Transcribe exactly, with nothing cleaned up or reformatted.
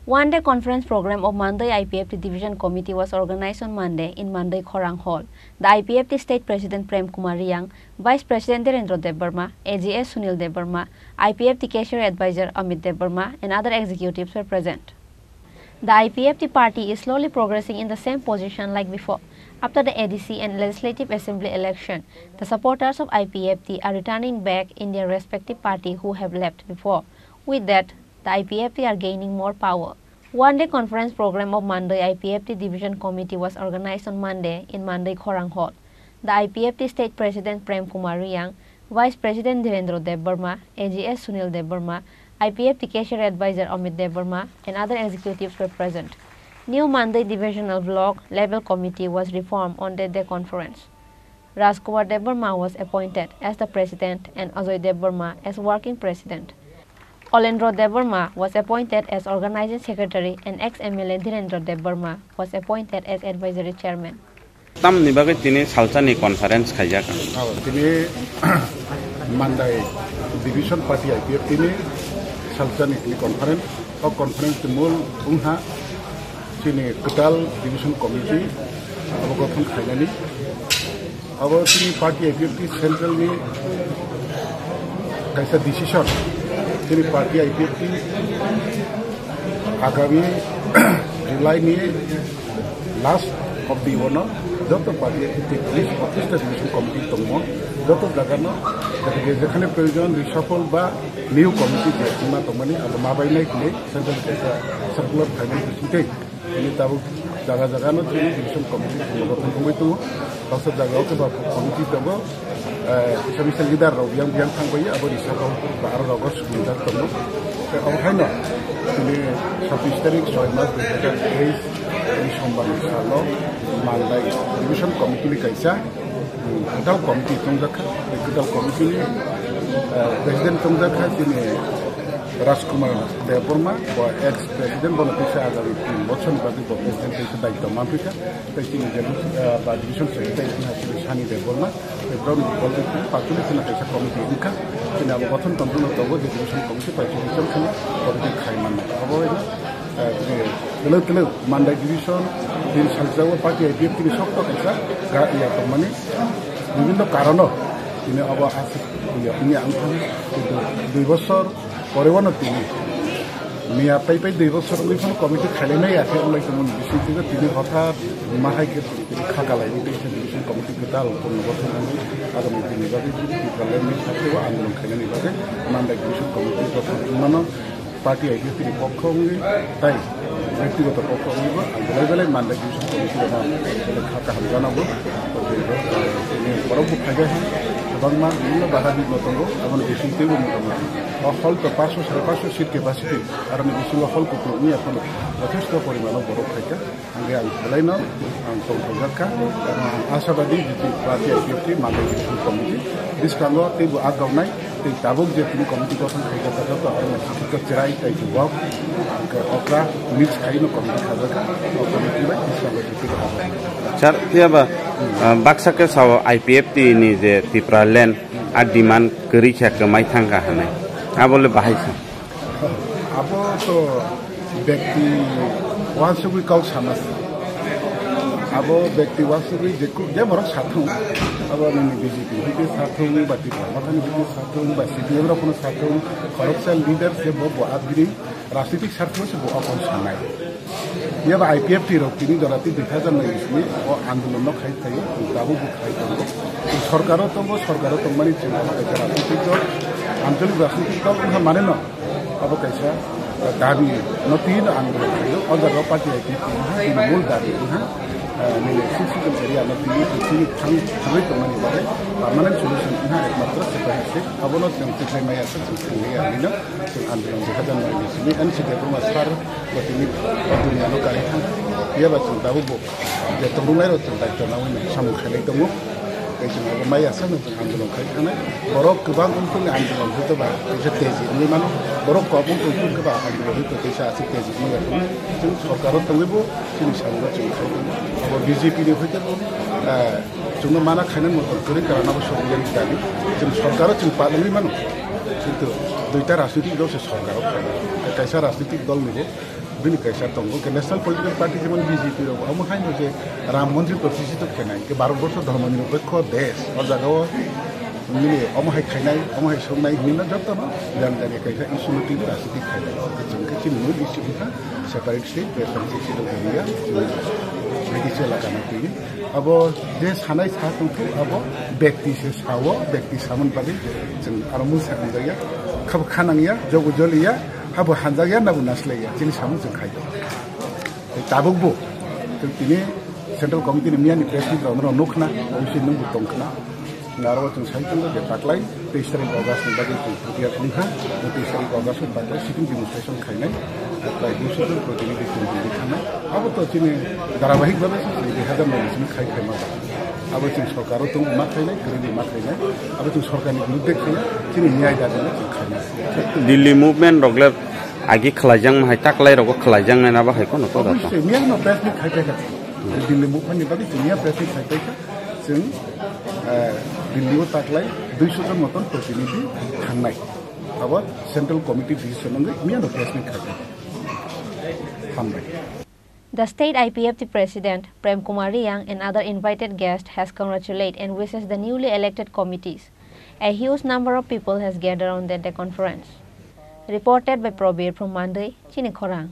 One day conference program of Mandai I P F T Division Committee was organized on Monday in Mandai Khorang Hall. The I P F T State President Prem Kumar Reang, Vice President Dhirendra Debbarma, A G S Sunil Debbarma, I P F T Cashier Advisor Amit Debbarma, and other executives were present. The I P F T party is slowly progressing in the same position like before. After the A D C and Legislative Assembly election, the supporters of I P F T are returning back in their respective party who have left before. With that, the I P F T are gaining more power. One day conference program of Mandai I P F T Division Committee was organized on Monday in Mandai Khorang Hall. The I P F T State President Prem Kumar Reang, Vice President Dhirendra Debbarma, A G S Sunil Debbarma, I P F T Cashier Advisor Amit Debbarma, and other executives were present. New Mandai Divisional Block Level Committee was reformed on that day conference. Rajkumar Debbarma was appointed as the president and Ajoy Debbarma as working president. Olendro Debbarma was appointed as organizing secretary and ex-M L A Dhirendra Debbarma was appointed as advisory chairman. Tamni bagwi tini salsani conference khaijak. Oh, tini Mandai Division Party I P F T ni salsani tini conference. O conference ni mul wngha chini kwtal division committee abo gothon khainani. Abo chini party I P F T central ni kaisa decision. Chini party I P F T agami July ni last of the ono joto party I P F T office division committee tongmo joto jaga no jekhane proyojon reshuffle ba new committee je ma tongmani abo ma bai nai kle central kaisa circular final bisingtwi. Ini tabuk jaga jaga no chini division committee ni gotong wngwi tongo. Baksa jaga o khe ba committee tongo, eh, kisa misa leader rok yang yang thang bai abo ni saka o ba aro rogo sumijak tongo. Tei abo hai no chini sabbish tarik soi mas dui hajar teis ni sombar ni salo Mandai division committee ni kaisa, hmm, kwtal committee tongjak kha. Tei kwtal committee ni, eh, president tongjak kha chini Rajkumar Debbarma, bo ex president, bono teisa agami tin bochorni bagwi bo president teisa daityo manphi kha. Tei chini je, ah, ba division secretary wngkha chini Sani Debbarma, tei borokni politics ni paituli kheno kaisa committee wngkha. Chini abo gothon tongphuru no tongo je division committee paituli chong kheno committee khai manna. Abo, ah, chini twlwk twlwk Mandai division, bini salsa o party I P F T ni sokto kaisa ga ya tongmani bibhinno karono tini abo aswk ya wngya wngkha. Kintu dui bochor Pore wano tini miya pai pai dui bochor wngwi phano committee khailai nai ya khe wnglaisingmani bisingtwi tini hothat ma hai khe tini kha kalaini tei division committee kwtal purno gotho wngwi agami dini bagwi Tipraland ni sakhe o andolon khainani bagwi Mandai division committee gotho wngmano party I P F T ni pokho wngwi tai bektigoto pokho wngwi bo ang belai belai Mandai division committee rokno belai kha kaham jana bo tini borok bo phaibai ha kwbangma bibhinno baha bibhinno tongo aboni bisingtwi bo motamoti. O hall to paanch sho, sare paanch sho seat capacity, aroni bisingo hall kutung wngya phano jothesto porimano borok phaikha. Hingke ang belaino ang tongthokjak kha, ang asabadi jiti party I P F T Mandai Division Committee bwskango teibo agrawnai, tei tabuk je tini committee gotong khaijak kha, joto aroni bisingo cherai tei jubok, hingke okra mix khaino committee khajak kha, o committee bai bwskango jiti kha. Sir, phiya ba, ah, baksa khe sao I P F T ni je Tipraland a demand kwrwi khe kwmai thang kha hinwi. Abo le bahai sa. Abo to bekti uansugwi kok sana se. Abo bekti uansugwi je ku-, je borok sathung. Abo nini B J P hwnkhe sathung, ba Tipra Mothani hwnkhe sathung, ba C P M rok phano sathung. Khoroksa leader se bo, bo abini rajnitik sartho se bo okon sanai. Phiya ba I P F T rok tini jora tei dui hajar nai ni simi o andolon no khai thaio, tabuk bo khai tongo. Sorkar o tongo, sorkar o tongmani chwng abo kaisa rajnitik dol, anchalik rajnitik dol wngkha mane no abo kaisa, eh, dabi no twi no andolon khaio. O jaga o party I P F T wngkha, tini mul dabi wngkha, eh, nini six schedule area no twi twi thang thangwi tongmani bagwi permanent solution wngkha ekmatro separatist state. Abono chwng tikhlai maya se chwng thangwi ya hinwi no. Chwng andolon dui hajar nai ni simi N C Debbarma sir bo tini o duniya no karwi thang. Phiya ba chwng tabuk bo je tongnai rok chwng daityo nangwi no samung khainai tongo. Tei chwng abo mai asano chwng andolon khai thangnai. Borok kwbang wngthokni andolon hwnkhe ba teisa teji wngwi mano. Borok kok wngthok hwnkhe ba andolon hwnkhe teisa aswk teji wngwi ya tongo. Chwng sorkar o tongwi bo chini samung no chwng khai tongo. Abo B J P ni hwnkhe bo, eh, chwngno mana khainani motom kwrwi kwrwngno bo sogwi yani dabi. Chwng sorkar o chwng palangwi mano. Kintu duita rajnitik dol se sorkar o phaio. Kaisa rajnitik dol ni bo Bini kaisa tongo ke national political party jemon B J P rok, omo haino je Ram Mandir protisthito khenai, ke Bharat Borsho dharma nirapekho desh, o jaga o nini omo hai khainai, omo hai songnai hinwi no joto no jani jani kaisa issue no twiwi rajniti khainai. Ke chwng ke chini mul issue wngkha separate state, western state, state of India, British elaka no twiwi. Abo je sanai sa tongthok, abo bekti se sao, bekti samani bagwi chwng aro mul sakni jaya, khabo khanangya, jogo joliya, habo hanjakya, nabo naslaiya, chini samung chwng khai. Tei tabukbo chwng tini Central Committee ni miyani press meet rok no nukna, obviously nwngbo tongkhna. Aro chwng sai tongo je taklai teis tarik August ni bagwi chwng prepare wngkha, teis tarik August ni bagwi sitting demonstration khainai, taklai duiso jon protinidhi chwng tini thangnai. Abo to chini dharabahik bhabe chini dui hazar nai ni simi khai khaima. Abo chwng sorkar o tongma khainai, kwrwini ma khainai. Abo chwng sorkar ni birudde khaiya, chini niyai dabi no chwng khainai. Delhi movement rok le agi khlaijak ma hai, taklai rogo khlaijak nai na ba hai kono to da to. Obviously, miya no press meet khai paikha. Delhi movement ni bagwi chwng miya press meet khai paikha. Chwng, eh, Delhi o taklai duiso jon moton protinidhi thangnai. Abo Central Committee decision wngwi miya no press meet khai paikha. Hambai. The state I P F T president, Prem Kumar Reang, and other invited guests has congratulated and wishes the newly elected committees. A huge number of people has gathered on that day conference. Reported by Probir from Mandwi, Chini Khorang.